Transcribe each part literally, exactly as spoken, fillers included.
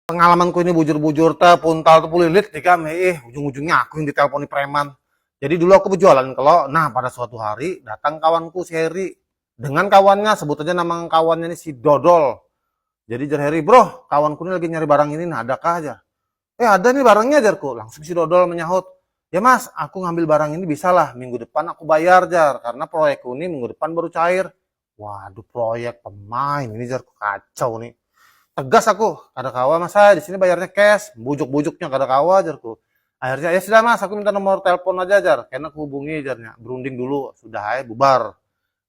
Pengalamanku ini bujur-bujur teh puntal tuh pulilit nih kan, eh ujung-ujungnya aku yang diteleponi preman. Jadi dulu aku berjualan kalau, nah pada suatu hari datang kawanku si Heri dengan kawannya, sebut aja nama kawannya ini si Dodol. Jadi jar Heri, bro, kawanku ini lagi nyari barang ini, nah adakah aja? Eh ada nih barangnya jarku. Langsung si Dodol menyahut, ya mas, aku ngambil barang ini bisa lah, minggu depan aku bayar jar, karena proyekku ini minggu depan baru cair. Waduh, proyek pemain ini jarku, kacau nih. Tegas aku, kada kawa mas, saya di sini bayarnya cash, bujuk-bujuknya kada kawa jarku. Akhirnya ya sudah mas, aku minta nomor telepon aja jar, kena aku hubungi jarnya, berunding dulu, sudah aja bubar.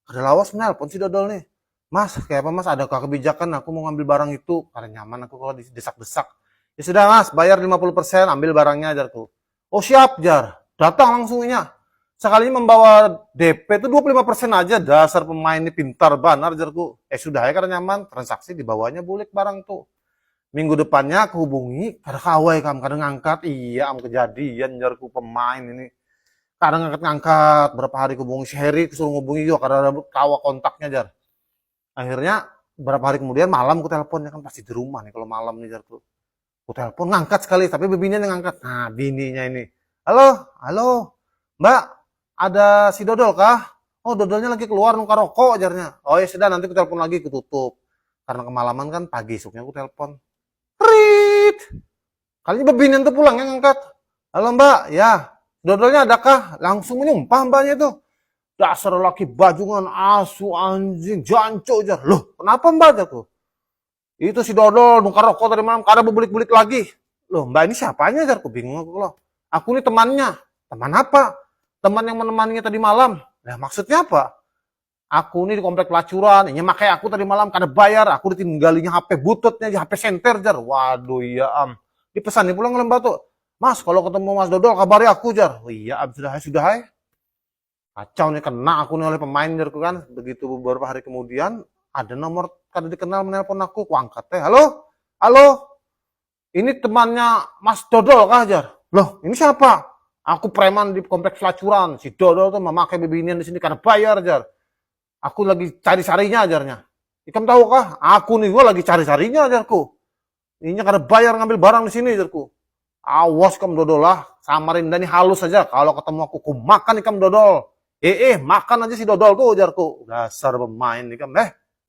Kada lawas menelpon si Dodol nih. Mas, kayak apa mas? Adakah kebijakan aku mau ngambil barang itu? Karena nyaman aku kalau didesak-desak. Ya sudah mas, bayar lima puluh persen, ambil barangnya jarku. Oh siap jar. Datang langsungnya. Sekalinya membawa D P itu dua puluh lima persen aja. Dasar pemain ini pintar banar jarku. Eh sudah ya karena nyaman, transaksi dibawanya bulik barang tuh. Minggu depannya aku hubungi, kada kawa ikam, kada ngangkat. Iya am, kejadian jarku pemain ini. Kada ngangkat-ngangkat, berapa hari aku hubungi si Heri, aku suruh ngubungi juga kada ada kawa kontaknya jar. Akhirnya berapa hari kemudian malam aku telepon, ya kan pasti di rumah nih kalau malam nih jarku. Aku telepon ngangkat sekali, tapi bebinian yang ngangkat. Nah bininya ini, halo, halo mbak, ada si Dodol kah? Oh Dodolnya lagi keluar nukar rokok jarnya. Oh ya sudah nanti aku telepon lagi, aku tutup. Karena kemalaman kan, pagi isuknya aku telepon. Rit. Kalinya bebinian tuh pulang yang ngangkat. Halo mbak, ya Dodolnya adakah? Langsung menyumpah mbaknya itu. Dasar laki bajungan, asu anjing, janco jar. Loh kenapa mbak, aku? Itu si Dodol nukar rokok tadi malam, kada bebulik-bulik lagi. Loh mbak ini siapanya jar, aku bingung aku loh. Aku ini temannya. Teman apa? Teman yang menemaninya tadi malam. Nah maksudnya apa? Aku nih di komplek pelacuran, ini makai aku tadi malam kada bayar, aku ditinggalinya H P bututnya aja, H P senter jar. Waduh iya am. Dipesan pulang lembah tuh, mas kalau ketemu mas Dodol kabari aku jar. Oh, iya am, sudah hai, sudah hai. Kacau nih, kena aku nih oleh pemain jarku kan. Begitu beberapa hari kemudian ada nomor kada dikenal menelpon aku, kuangkat teh, halo, halo, ini temannya mas Dodol kah jar. Loh ini siapa? Aku preman di kompleks pelacuran, si Dodol tuh memakai bebinian di sini karena bayar jar. Aku lagi cari sarinya ajarnya. Ikam tahu kah? Aku nih gua lagi cari sarinya ajarku. Ini karena bayar ngambil barang di sini ajarku. Awas kam Dodol lah, Samarinda nih halus aja. Kalau ketemu aku ku makan ikam Dodol. Eh eh makan aja si Dodol tuh ajarku. Dasar pemain ikam eh.